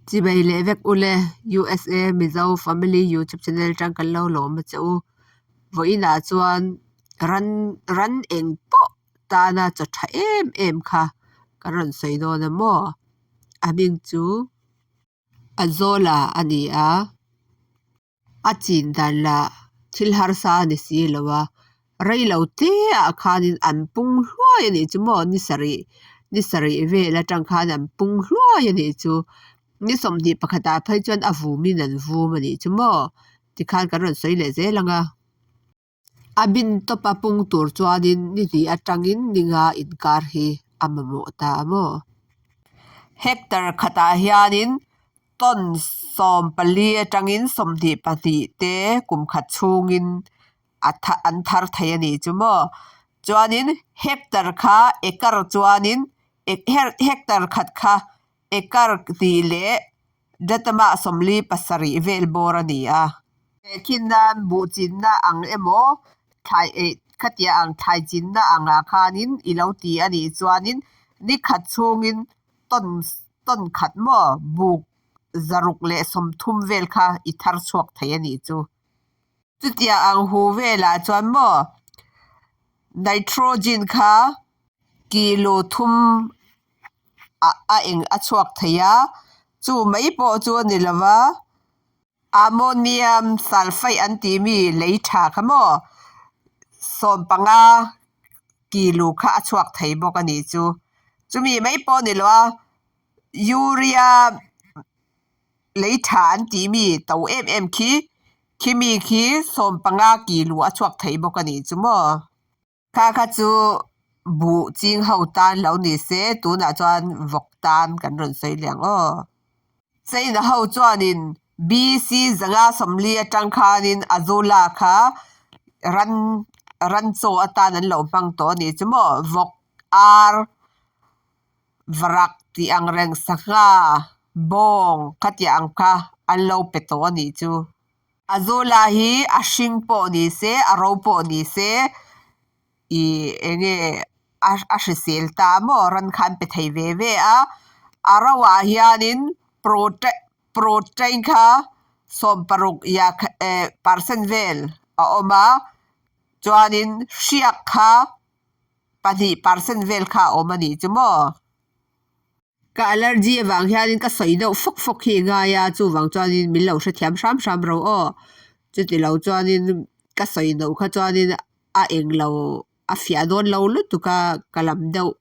Chibai leh vek ule USA Mizo Family YouTube channel atang kan lo lawm a che u. Vawiinah chuan ran ran eng pawh tana chaw tha em em kha kan rawn sawi dawn a maw? A hming chu Azola a ni a. A chin dan lah thil harsa a ni si lo a, rei lo te ah khanin an pung hluai a nih chu maw ni sarih ni sarih vel atang khan an pung hluai a nih chu ni sawmhnih pakhatah phei chuan a vumin an vum a nih chu maw tikhan kan rawn sawi leh zel ang a. A bin tawpa pung tur chuanin ni hnih atangin ni nga inkar hi a mamawh ta a maw? Hectare khatah hianin ton 14 atangin 22 te kum khat chhungin a an thar thei a nih chu maw? Chuanin hectare kha acre chuanin hectare khat kha Acre hnih leh Datamah 47 vel bawr a ni a. Tehkhin nan buh chinna ang emaw thlai eh khatia ang thlai chinna angah khanin i lo ti a nih chuanin ni khat chhungin ton ton khat maw buk 130 vel kha i thar chhuak thei a nih chu. Chutia ang hu velah chuan maw nitrogen kha kilo thum a eng a chhuak thei a, chu mai pawh chu a ni lo va, ammonium sulphate an tih mi lei tha kha maw 15 kilo kha a chhuak thei bawk a nih chu. Chumi mai pawh a ni lo a, urea lei tha an tih mi to em em khi, khimi khi 15 kilo a chhuak thei bawk a nih chu maw. Kha kha chu buh ching ho tan lo ni se tunah chuan vawk tan kan rawn sawi leh ang aw. China ho chuanin BC 140 atang khanin Azolla kha ran ran chaw atan an lo hmang tawh a nih chu maw vawk ar varak tih ang reng sangha bawng khatiang ang kha an lo pe tawh a nih chu. Azolla hi a hring pawh ni se a ro pawh ni se ih eng nge a hrisel ta maw ran kha an pe thei ve ve a a ro ah hianin protein kha 60 eh percent vel a awm a chuanin hriak kha 2 percent vel kha a awm a nih chu maw. Ka allergy avang hianin ka sawi deuh fawk fawk hi i ngai a, chuvang chuanin min lo hrethiam hram hram ro aw. Chuti lo chuanin ka sawi loh kha chuanin a eng lo a fiah dawn lo lutuk a, ka lam deuh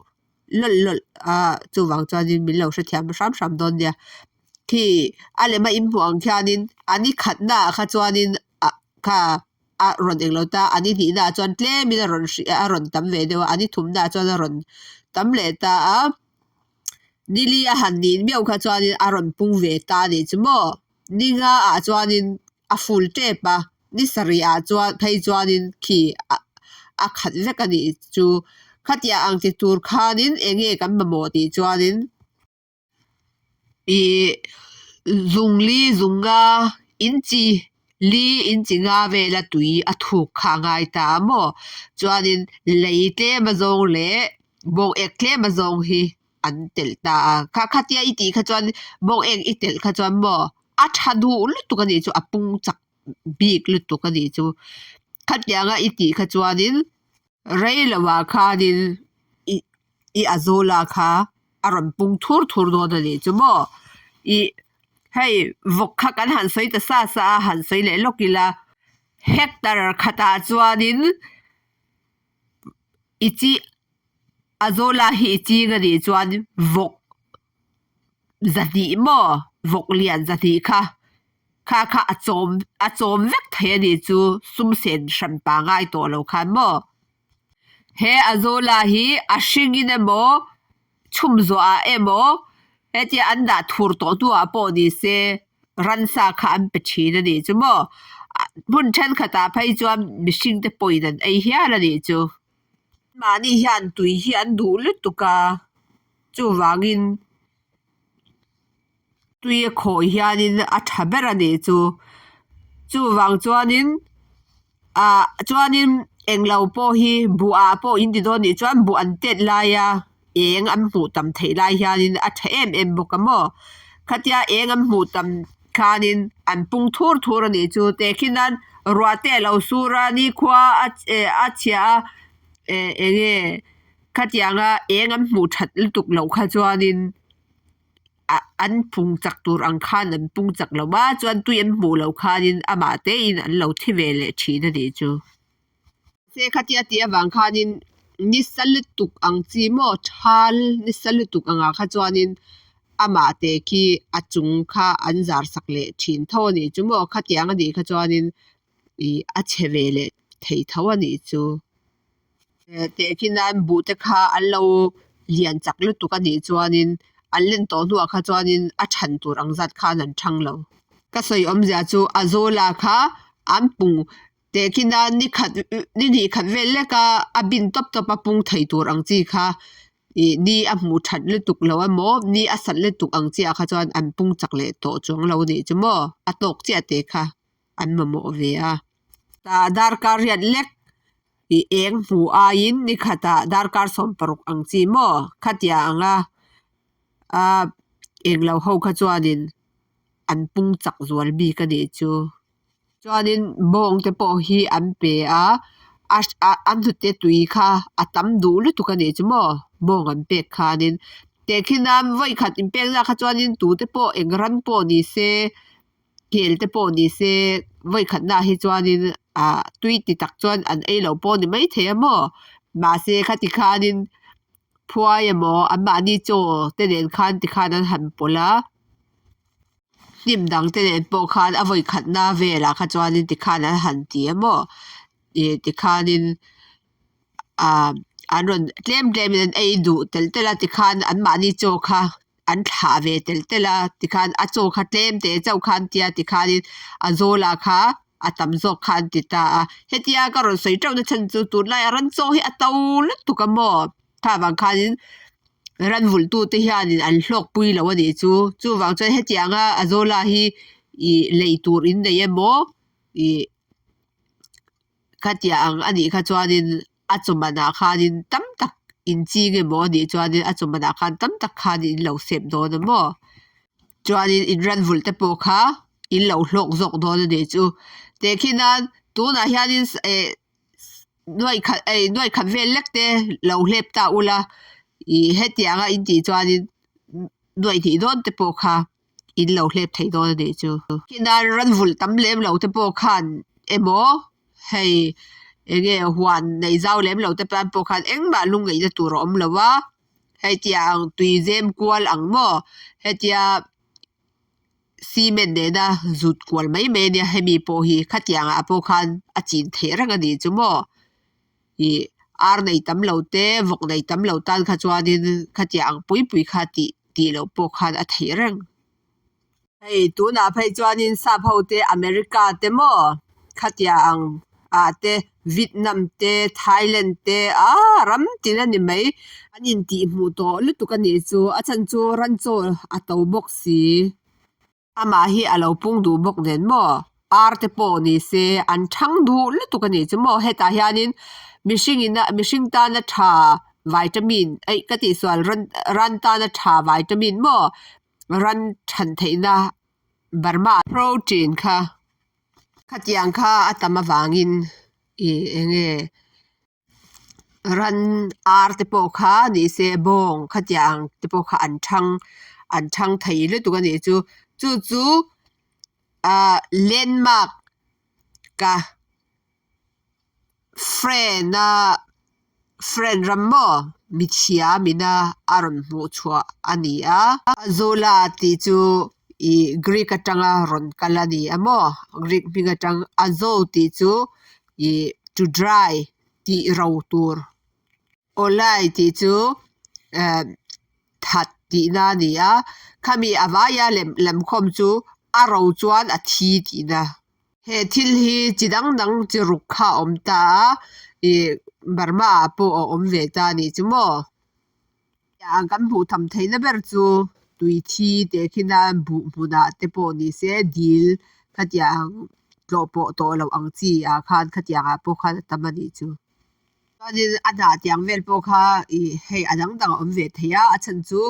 lawlh lawlh a, chuvang chuanin min lo hrethiam hram hram dawn nia. Khi a lema inhmuh ang khianin a ni khatnaah kha chuanin ah kha a rawn eng lo ta a ni hnihnaah chuan tlemin a rawn hrih a rawn tam ve deuh a a ni thumnaah chuan a rawn tam leh ta a nili a han nih miau kha chuanin a rawn pung ve ta a nih chu maw ni nga ah chuanin a ful tep a ni sarih ah chuan phei chuanin khi a khat vek a nih chu khatiang ang ti tur khanin eng nge kan mamawh tih chuanin. Ih zung li zung nga inchi li inchi nga vela tui a thuk kha a ngai ta a maw chuanin lei tlem azawng leh bawng ek tlem azawng hi an telh ta a kha khatia i tih kha chuan bawng ek i telh kha chuan maw a tha duh lutuk a nih chu a pung chak bik lutuk a nih chu khatianga i tih kha chuanin rei lohah khanin ih i Azolla kha a rawn pung thur thur dawn a nih chu maw ih hei vawk kha kan han sawi ta sa sa a han sawi leh lawk ila hectare khatah chuanin i chi Azolla hi i ching a nih chuan vawk 200 maw vawk lian 200 kha kha kha a chawm a chawm vek thei a nih chu sum sen hran pangai tawh lo khan maw. He Azolla hi a hringin emaw chhum zawhah emaw hetia an dah thur tawh hnuah pawh ni se ransa kha an pe thin a nih chu maw. Hmun thenkhatah phei chuan mihring te pawhin an ei hial a nih chu. Mahni hian tui hi an duh lutuk a, chuvangin tui a khawi hianin a tha ber a nih chu. Chuvang chuanin ah chuanin englo pawh hi buh ah pawh in ti dawn nih chuan buh an tet laia eng an hmuh tam theih lai hianin a tha em em bawk a maw. Khatia eng an hmuh tam khanin an pung thur thur a nih chu. Tehkhinan ruah te a lo sur a, nikhua a a chhia a eh eng nge khatianga eng an hmuh that lutuk loh kha chuanin ah an pung chak tur ang khan an pung chak lo a chuan tui an hmuh loh khanin amah te in an lo thi ve leh thin a nih chu. Se khatia tih avang khanin nisa lutuk ang chi maw thal nisa lutuk angah kha chuanin amah te khi a chung kha an zar sak leh thin tho a nih chu maw khatiang a nih kha chuanin ih a chhe ve leh thei tho a nih chu. Tehkhin nan buh te kha an lo lian chak lutuk a nih chuanin an len tawh hnuah kha chuanin a than tur ang zat khan an thang lo. Ka sawi awmzia chu a zawla kha an pung tehkhin nan ni khat ni hnih khat vel lek a a bin tawp tawp a pung thei tur ang chi kha ih ni a hmuh that lutuk lo emaw ni a sat lutuk ang chiah kha chuan an pung chak leh tawh chuang lo a nih chu maw a tawk chiah te kha an mamawh ve a. Tah darkar riat lek ih eng hmuh aiin ni khatah darkar 16 ang chi maw khatia anga ah englo ho kha chuanin an pung chak zual bik a nih chu. Chuanin bawng te pawh hi an pe a a a hnute tui kha a tam duh lutuk a nih chu maw bawng an pek khanin tehkhin a vawikhat inpek zat kha chuanin tute pawh eng ran pawh ni se kel te pawh ni se vawikhat naah hi chuanin ah tui ti tak chuan an ei loh pawh a ni maithei a maw mahse khati khanin phuai emaw anmahni chaw te nen khan tikhan an han pawlh a. Hnim dang te nen pawh khan a vawi khatna velah kha chuanin tikhan an han ti a maw ih tikhanin ah an rawn tlem tlemin an ei duh telh telh a tikhan anmahni chaw kha an thlah ve telh telh a tikhan a chaw kha tlem teh chauh kha an tia tikhanin a zawlah kha a tam zawk kha an ti ta a hetia ka rawn sawi teuh na chhan chu tunlaiah ran chaw hi a to lutuk a maw kha vang khanin ran vulh tu te hianin an hlawk pui lo a nih chu chuvang chuan hetianga a zawla hi ih lei tur in nei emaw ih khatiang ang a nih kha chuanin a chaw manah khanin tam tak in ching emaw a nih chuanin a chaw manah khan tam tak khanin in lo sep dawn a maw chuanin in ran vulh te pawh kha in lo hlawk zawk dawn a nih chu tehkhin nan tunah hianin eh nuai khat ei nuai khat vel lek te lo hlep ta ula ih hetianga in tih chuanin nuai hnih dawn te pawh kha in lo hlep thei dawn a nih chu. Khinan ran vulh tam lem lo te pawh khan emaw hei eng nge huan nei zau lem lo te tan pawh khan engmah lungngeihna tur a awm lo a hetia ang tui zem kual ang maw hetia cement nena zut kual mai mai a nia hemi pawh hi khatiang ah pawh khan a chin theih reng a nih chu maw ih ar nei tam lo te vawk nei tam lo tan kha chuanin khatiang ang pui pui kha tih tih loh pawh khan a theih reng. Hei tunah phei chuanin sap ho te America te maw khatiang ang ah te Vietnam te Thailand te aaa ram tin a ni mai an intih hmuh tawh lutuk a nih chu a chhan chu ran chaw a to bawk si amah hi a lo pung duh bawk nen maw ar te pawh ni se an thang duh lutuk a nih chu maw hetah hianin mihring in a mihring tana tha vitamin eih ka tihsual ran ran tana tha vitamin maw ran than theihna Burma protein kha khatiang kha a tam avangin ih eng nge ran ar te pawh kha ni se bawng khatiang te pawh kha an thang an thang thei lutuk a nih chu chu chu ah landmark ka friend a friend ram maw mithiam ina a rawn hmuh chhuah a ni a Azolla tih chu ih greek atanga rawn kal a ni a maw greek hming atang azo tih chu ih to dry tih ro tur awlai tih chu eh that tihna a ni a khami a vaia lem lamkhawm chu a ro chuan a thi tihna. He thil hi chi dang dang chi ruk kha a awm ta a ih Burma ah pawh a awm ve ta a nih chu maw kan hmuh tham theihna ber chu tui thi teh khin a buh hmunah te pawh ni se dil khatiang tlawh pawh tawh loh ang chi ah khan khatiang ah pawh khan a tam a nih chu. Chuanin a hnah tiang vel pawh kha ih hei a dang dang a awm ve thei a a chhan chu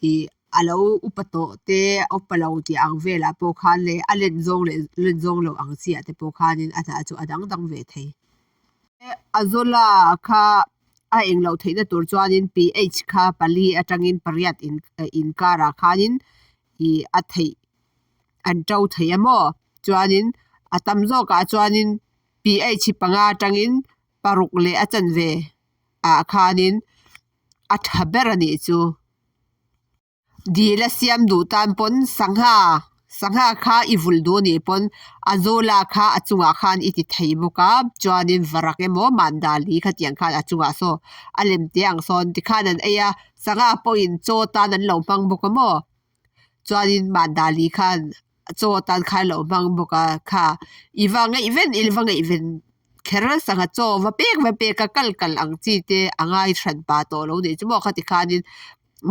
ih. a lo upa tawh te upa lo tih ang velah pawh khan leh a len zawng leh len zawng loh ang chiah te pawh khanin a hnah chu a dang dang ve thei. Azolla kha a engloh theihna tur chuanin pH kha pali atangin pariat in inkarah khanin ih a theih an to thei a maw chuanin a tam zawkah chuanin pH panga atangin paruk leh a chanve ah khanin a tha ber a nih chu. Dil a siam duh tan pawn sangha sangha kha i vulh duh anih pawn Azolla kha a chungah khan i ti thei bawk a chuanin varak emaw mandali khatiang khan a chungah saw a lem teh ang sawn tikhan an ei a sangha pawhin chaw tan an lo hmang bawk a maw chuanin mandali khan chaw atan khan a lo hmang bawk a kha i va ngaihven i va ngaihven kher sangha chaw va pek va pek a kal kal ang chi te a ngai hran pah tawh lo nih chu maw khati khanin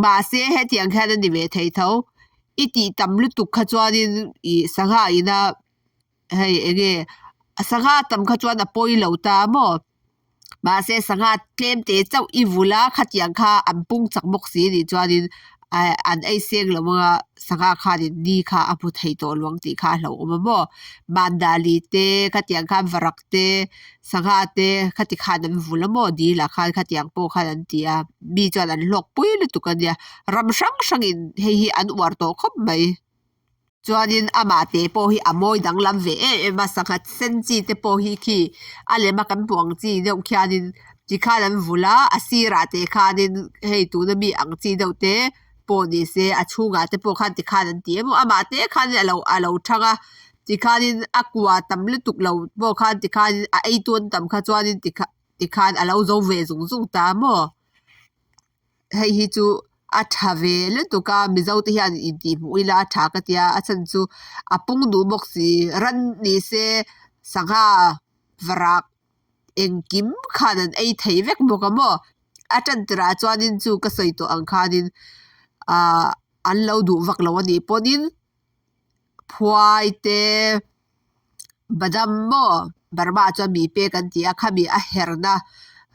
mahse hetiang hian a ni ve thei tho i tih tam lutuk kha chuanin ih sangha ina hei eng nge sangha tam kha chuan a pawi lo ta maw mahse sangha tlem te chauh i vul a khatiang kha an pung chak bawk si anih chuanin eh an ei seng lo anga sangha khanin ni kha a hmu thei tawh lo ang tih kha a hlauhawm a maw mandali te khatiang khan varak te sangha te khati khan an vul a maw dil ah khan khatiang pawh khan an ti a mi chuan an hlawk pui lutuk a nia ram hrang hrangin hei hi an uar tawh khawp mai. Chuanin amah te pawh hi a mawi danglam ve em em a sangha sen chi te pawh hi khi a lem a kan hmuh ang chi deuh khianin tikhan an vulh a a sirah te khanin hei tuna mi ang chi deuh te pawh ni se a chhungah te pawh khan tikhan an ti em amah te khanin a lo a lo thang a tikhanin a kua tam lutuk lo pawh khan tikhanin a ei tawn tam kha chuanin tikha tikhan a lo zo ve zung zung ta maw. Hei hi chu a tha ve lutuk a mizo te hian intih hmuh ila a tha ka tia a chhan chu a pung duh bawk si ran ni se sangha varak engkim khan an ei thei vek bawk a maw a tan tirah chuanin chu ka sawi tawh ang khanin ahh an lo duh vak lo anih pawhin phuai te badam maw Burma ah chuan mi pek an ti a khami a herna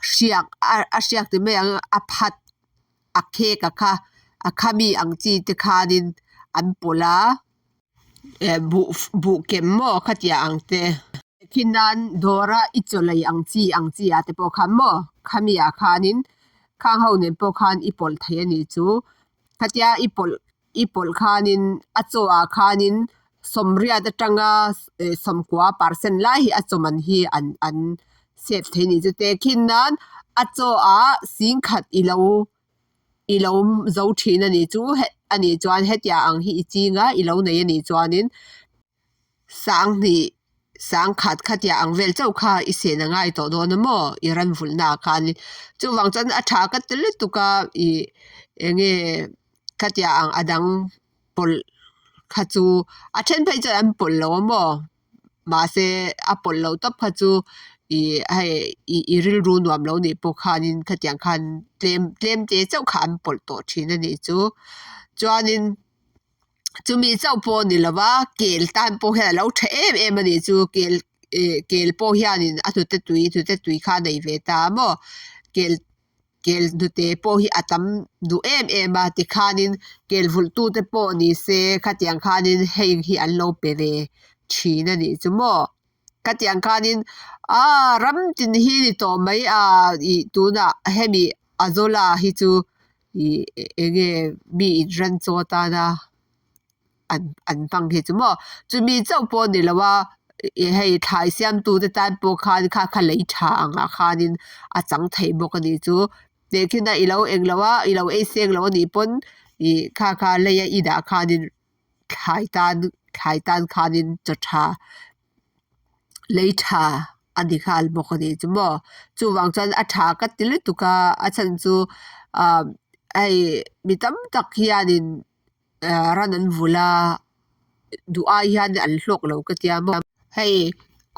hriak a hriak ti mai ang a phat a khek a kha a khami ang chi te khanin an pawlh a eh buh buh kem maw khatiang ang te. Khi nan dawra i chaw lei ang chi ang chi ah te pawh khan maw khami ah khanin khang ho nen pawh khan i pawlh thei a nih chu khatia i pawlh i pawlh khanin a chaw ah khanin sawmriat atanga eh sawmkua percent lai hi a chaw man hi an an save thei a nih chu tehkhin nan a chaw ah singkhat i lo i lo zo thin a nih chu anih chuan hetiang ang hi i ching a i lo nei a nih chuanin Sanghnih sangkhat khatiah ang vel chauh kha i sen a ngai tawh dawn a maw i ran vulhna ah khanin chuvang chuan a tha ka ti lutuk a ih eng nge khatiah ang a dang pawlh kha chu a then phei chuan an pawlh lo a maw mahse a pawlh loh tawp kha chu ih hei ih i rilru nuam lo nih pawh khanin khatiang khan tlem tlem te chauh kha an pawlh tawh thin a nih chu chuanin. Chumi chauh pawh a ni lo va kel tan pawh hian a lo tha em em a nih chu kel ih kel pawh hianin a hnute tui hnute tui kha a nei ve ta a maw kel kel hnute pawh hi a tam duh em em a tikhanin kel vulh tu te pawh ni se khatiang khanin hei hi an lo pe ve thin a nih chu maw khatiang khanin aaa ram tin hi ni tawh mai a ih tunah hemi Azolla hi chu. Ih eng nge mi inran chaw atana an an hmang hi chu maw chumi chauh pawh a ni lo a ih hei thlai siamtu te tan pawh khan kha kha lei tha angah khanin a chang thei bawk a nih chu tehkhin a i lo eng lo a i lo ei seng lo a nih pawn ih kha kha lei a i dah khanin thlai tan thlai tan khanin chaw tha. Lei tha a ni nghal bawk a nih chu maw chuvang chuan a tha ka ti lutuk a a chhan chu ah hei mi tam tak hianin ah ran an vulh a duh ai hian an hlawk lo ka tia maw hei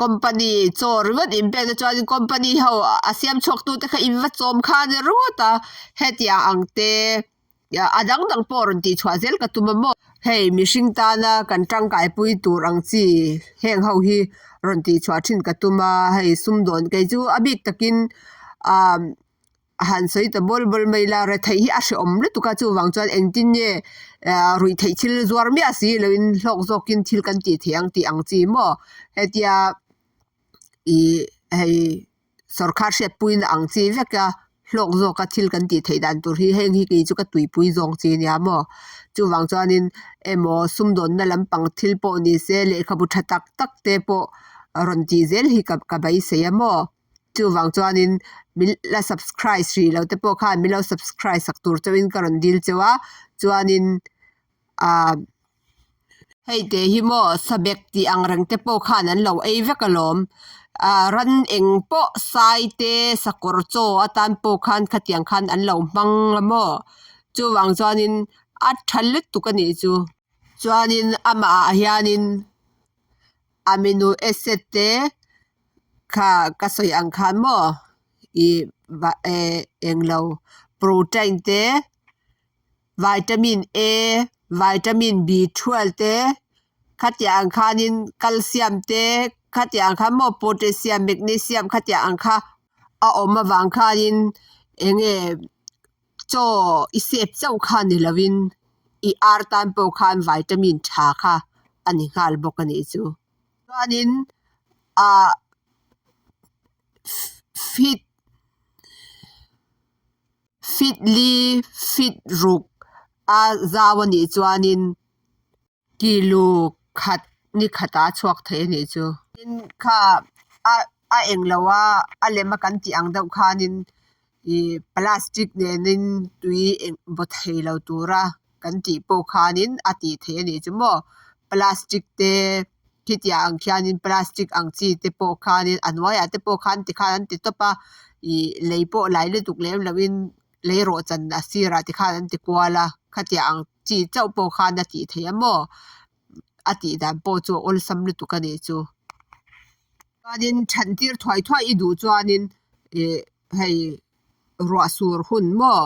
company chaw ringawt in pek te chuan company ho a siam chhuak tu te kha in va chawm kha a ni ringawt a hetiang ang te. A dang dang pawh rawn tih chhuah zel ka tum a maw. Hei mihring tana kan tangkaipui tur ang chi heng ho hi rawn tih chhuah thin ka tum a, hei sumdawn kei chu a bik takin ah. Han sawi ta bawl bawl mai ila retheih hi a hrehawm lutuk a chuvang chuan engtin nge ah ruih theih thil zuar miah si loin hlawk zawkin thil kan tih theih ang tih ang chi maw hetia ih hei sawrkar hriatpuina ang chi vek a hlawk zawka thil kan tih theih dan tur hi heng hi kei chu ka tuipui zawng chi ania maw chuvang chuanin emaw sumdawnna lampang thil pawh ni se lehkhabu tha tak tak te pawh rawn tih zel hi ka ka beisei a maw. Chuvang chuanin min la subscribe hrih loh te pawh khan min lo subscribe sak tur chauhin ka rawn dil cheu a chuanin ah hei te hi maw sabek tih ang reng te pawh khan an lo ei vek alawm ah ran eng pawh sai te sakawr chaw atan pawh khan khatiang khan an lo hmang a maw chuvang chuanin a tha lutuk a nih chu chuanin amah ah hianin amino acid te. Kha ka sawi ang khan maw ih va eh englo protein te vitamin A vitamin B twelve te khatiang ang khanin calcium te khatiang ang khan maw potassium magnesium khatiang ang kha a awm avang khanin eng nge chaw i sep chauh kha ni lovin i ar tan pawh khan vitamin tha kha a ni nghal bawk a nih chu. Chuanin ah feet feet li feet ruk a zau a nih chuanin kilo khat ni khatah a chhuak thei a nih chu. Tin kha a a englo a a lem a kan tih ang deuh khanin ih plastic nenin tui eng baw thei lo tura kan tih pawh khanin a tih theih a nih chu maw plastic te khitiang ang khianin plastic ang chi te pawh khanin a hnuaiah te pawh khan tikhan an ti tawp a ih lei pawh lai lutuk lem loin lei rawh chan a sirah tikhan an ti kual a khatiang ang chi chauh pawh khan a tih theih a maw a tih dan pawh chu a awlsam lutuk a nih chu chuanin then tir thuai thuai i duh chuanin ih hei ruah sur hun maw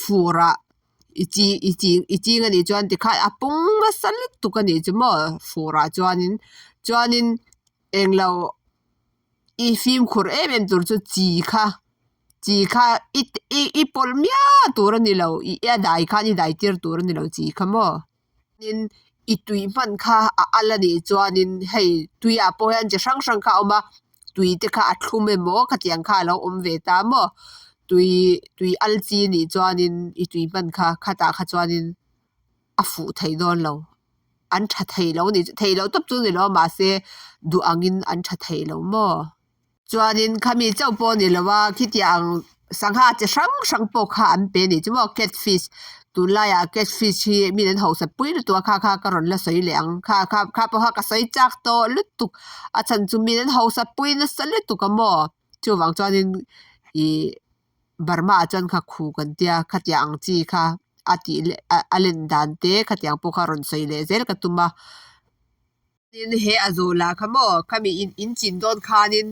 furah i chi i ching i ching a nih chuan tikhan a pung nasa lutuk a nih chu maw furah chuanin chuanin englo i fimkhur em em tur chu chi kha chi kha i i i pawlh miah tur a ni lo i a dai khan i dai tir tur a ni lo chi kha maw. Tin i tui hman kha a al a nih chuanin hei tuiah pawh hian chi hrang hrang kha a awm a tui te kha a thlum emaw khatiang kha a lo awm ve ta maw tui tui al chi a nih chuanin i tui hman kha khatah kha chuanin a fuh thei dawn lo an tha thei lo a ni thei lo tawp chu a ni lo a mahse duh angin an tha thei lo maw. Chuanin khami chauh pawh a ni lo a, khitiang sangha chi hrang hrang pawh kha an pe a nih chu maw catfish tunlaiah catfish hi mi an hausa pui lutuk a kha kha ka rawn la sawi leh ang kha kha kha pawh kha ka sawi chak tawh lutuk a chhan chu mi an hausa pui nasa lutuk a maw chuvang chuanin ih Burma ah chuan kha khu kan tia khatiang ang chi kha a tih leh a len dan te khatiang pawh kha rawn sawi leh zel ka tum a. Tin he a zawh lah kha maw khami in in chin dawn khanin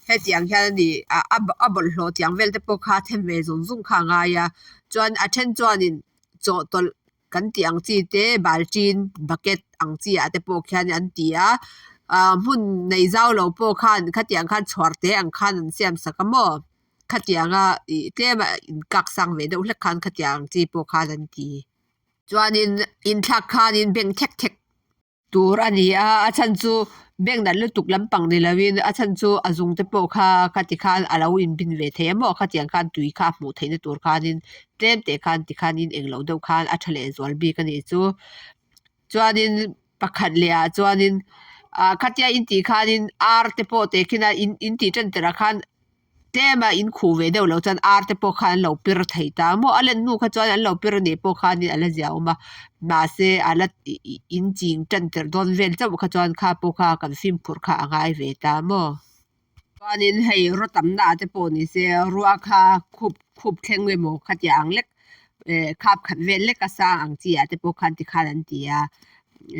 hetiang hian a ni a a bawlhhlawh tiang vel te pawh kha a them ve zung zung kha a ngai a chuan a then chuanin chawhtawlh kan tih ang chi te baltin bucket ang chi ah te pawh khian an ti a ah hmun nei zau lo pawh khan khatiang khan chhuar te ang khan an siam sak a maw khatianga ih tlem a inkak sang ve deuh hlek khan khatiang ang chi pawh khan an ti chuanin inthlak khanin beng thek thek. Tur a ni a, a chhan chu bank nat lutuk lampang ni lovin a chhan chu a zung te pawh kha khati khan a lo inbin ve thei a maw khatiang khan tui kha a hmuh theihna tur khanin tlem teh khan tikhanin englo deuh khan a tha leh zual bik a nih chu. Chuanin pakhat leh ah chuanin ah khatia intih khanin ar te pawh tehkhin a in intih tan tirh ah khan Tlem a in khuh ve deuh loh chuan ar te pawh khan an lo pir thei ta maw a len hnu kha chuan an lo pir a nih pawh khanin a la zia awm a mahse a la in ching tan tirh dawn vel chauh kha chuan kha pawh kha kan fimkhur kha a ngai ve ta maw. Chuanin hei raw tamna ah te pawh ni se rua kha khup khup thleng emaw khatiang ang lek eh khap khat vel lek a sang ang chi ah te pawh khan tikhan an ti a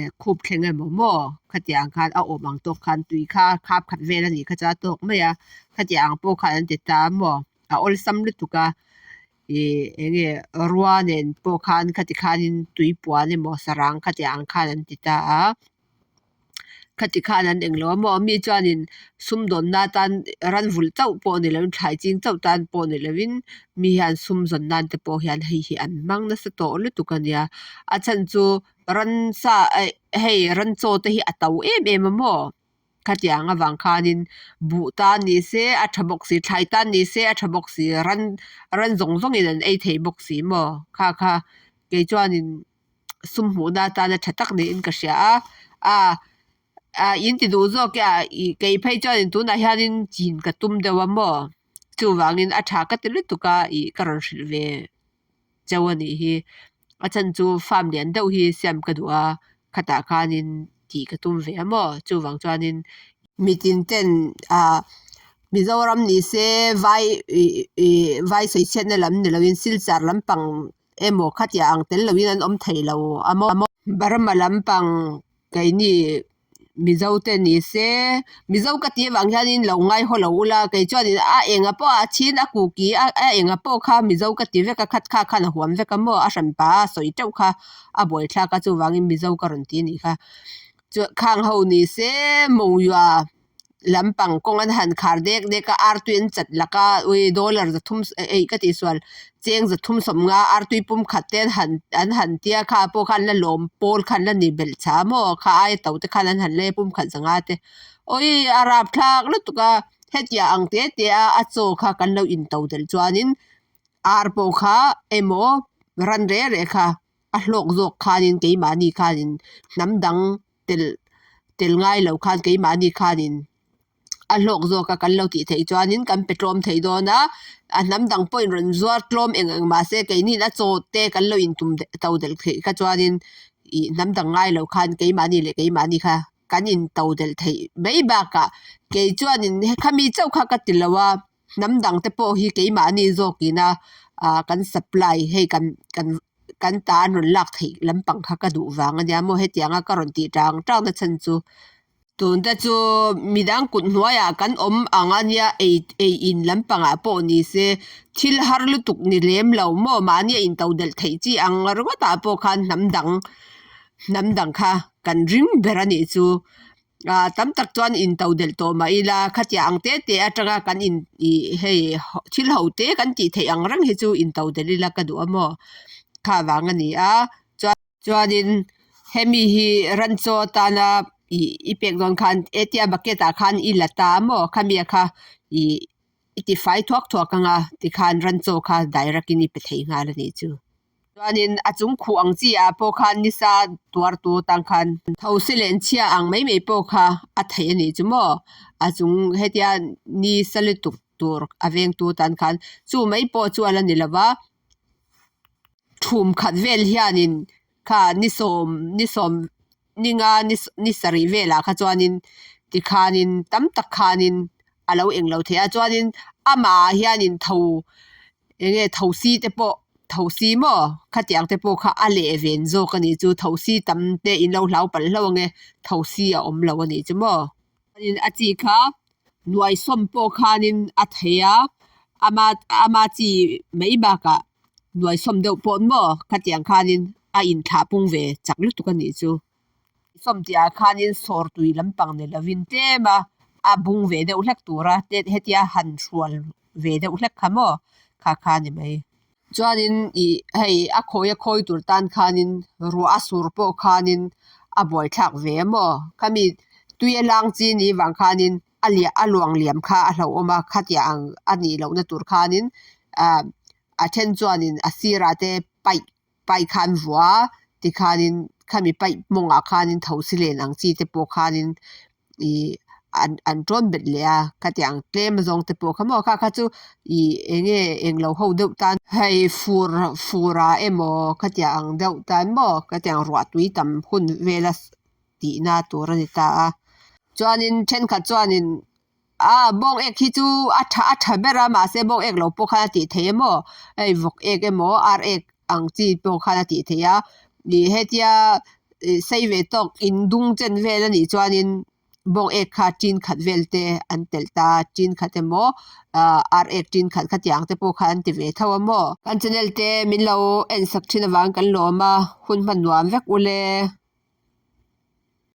eh khup thleng emaw maw khatiang khan a awm ang tawk khan tui kha khap khat vel a nih kha chuan a tawk mai a khatiang ang pawh khan an ti ta maw a awlsam lutuk a ih eng nge rua nen pawh khan khati khanin tui puan emaw sarang khatiang ang khan an ti ta a. Khati khan an englo a maw? Mi chuanin sumdawnna atan ran vulh chauh pawh ni loin thlai ching chauh tan pawh ni loin mi hian sum zawn nan te pawh hian hei hi an hmang nasa tawh lutuk a nia. A chhan chu ransa eh hei ran chaw te hi a to em em a maw? Khatiang avang khanin buh tan ni se a tha bawk si, thlai tan ni se a tha bawk si, ran ran zawng zawngin an ei thei bawk si maw? Kha kha kei chuanin sum hmuhna atana tha tak niin ka hria a, a ah in ti duh zawk e ah ih kei phei chuanin tunah hianin chin ka tum deuh a maw chuvangin a tha ka ti lutuk a ih ka rawn hrilh ve chauh a nih hi a chhan chu farm lian deuh hi siam ka duh a khatah khanin tih ka tum ve a maw chuvang chuanin mitin ten ah Mizoram ni se vai ih ih vai sawichhiatna lam ni loin Silchar lampang emaw khatiah ang tel loin an awm thei lo a maw. Burma lampang keini Mizo te ni se Mizo ka tih avang hianin lo ngaihaw lo ula kei chuanin a enga pawh a chhin a kuki a a enga pawh kha Mizo ka ti vek a khat kha khan a huam vek a maw a hranpa a sawi teuh kha a buaithlak a chuvangin Mizo ka rawn ti a nih kha chuan khang ho ni se Mawia. Lampang kawng an han khar dek dek a artui an chat lak a ui dollar zathum eih ka tih sual cheng zathum sawmnga artui pum khat te an han an han tia kha pawh khan la lawm pawl khan la ni belh chha maw kha aia to te khan an han lei a pum khat zanga te awii a rapthlak lutuk a hetiang ang te te a a chaw kha kan lo in to delh chuanin ar pawh kha emaw ran reh reh kha a hlawk zawk khanin keimahni khanin hnam dang tel tel ngai lo khan keimahni khanin a hlawk zawk a kan lo tih theih chuanin kan pe tlawm thei dawn a a hnam dang pawhin rawn zuar tlawm eng eng mahse keini'n a chaw te kan lo intum to delh theih kha chuanin ih hnam dang ngai lo khan keimahni leh keimahni kha kan into delh theih mai bakah kei chuanin khami chauh kha ka ti lo a. Hnam dang te pawh hi keimahni zawkin a ah kan supply hei kan kan kan ta an rawn lak theih lampang kha ka duh vang ania maw hetianga ka rawn tih tang tang na chhan chu tun te chu midang kut hnuaiah kan awm ang ania ei ei in lampangah pawh ni se thil har lutuk ni lem lo maw mahni a in to delh theih chi ang ringawt ah pawh khan hnam dang hnam dang kha kan ring ber a nih chu. Ah tam tak chuan in to delh tawh mah ila khatiang ang te te atanga kan in ih hei thil ho te kan tih theih ang reng hi chu in to delh ila ka duh a maw kha vang a ni a chuan chuanin hemi hi ran chaw atana ih i pek dawn khan hetia bucket ah khan i la ta a maw khami kha ih i ti fai thuak thuak ang a tikhan ran chaw kha direct in i pe thei nghal a nih chu. Chuanin a chung khuh ang chi ah pawh khan nisa tuar tu tang khan thosi leh chhia ang mai mai pawh kha a theih a nih chu maw a chung hetia nisa lutuk tur a veng tu tan khan chu mai pawh chu a la ni lo va thum khat vel hianin kha ni sawm ni sawm ni nga ni sarih velah kha chuanin tikhanin tam tak khanin a lo eng lo thei a chuanin amah hianin tho eng nge thosi te pawh thosi maw khatiang te pawh kha a leh ven zawk a nih chu thosi tam te in lo hlau palh hlauh ang e thosi a awm lo a nih chu maw. Chuanin a chi kha nuai sawm pawh khanin a thei a ama ama chi mai bakah nuai sawm deuh pawh maw khatiang khanin a inthlah pung ve chak lutuk a nih chu. Sawm tih ah khanin sawr tui lampang ni lovin tlem a a bung ve deuh hlek tura hetia han hrual ve deuh hlek kha maw kha kha a ni mai. Chuanin ih hei a khawi a khawi tur tan khanin ruah a sur pawh khanin a buaithlak ve a maw khami tui a lang chi ni vang khanin a liah a luang liam kha a hlauhawm a khatiang ang a nih lohna tur khanin ah a then chuanin a sirah te pipe pipe kha an vuah a tikhanin khami pipe mawngah khanin thosi len ang chi te pawh khanin ih an an tawn bet leh a khatiang tlem zawng te pawh kha maw kha kha chu ih eng nge eng lo ho deuh tan hei fur fur ah emaw khatiang ang deuh tan maw khatiang ruah tui tam hun vela tihna tur a ni ta a chuanin thenkhat chuanin Ah bawng ek hi chu a tha a tha ber a mahse bawng ek lo pawh khan a tih theih emaw hei vawk ek emaw ar ek ang chi pawh khan a tih theih a ih hetia ih sei ve tawk in dung chen vel a nih chuanin bawng ek kha tin khat vel te an telh ta a tin khat emaw ah ar ek tin khat khatiang te pawh khan an ti ve tho a maw. Kan channel te min lo en sak thin avang kan lawm a hun hman nuam vek ule.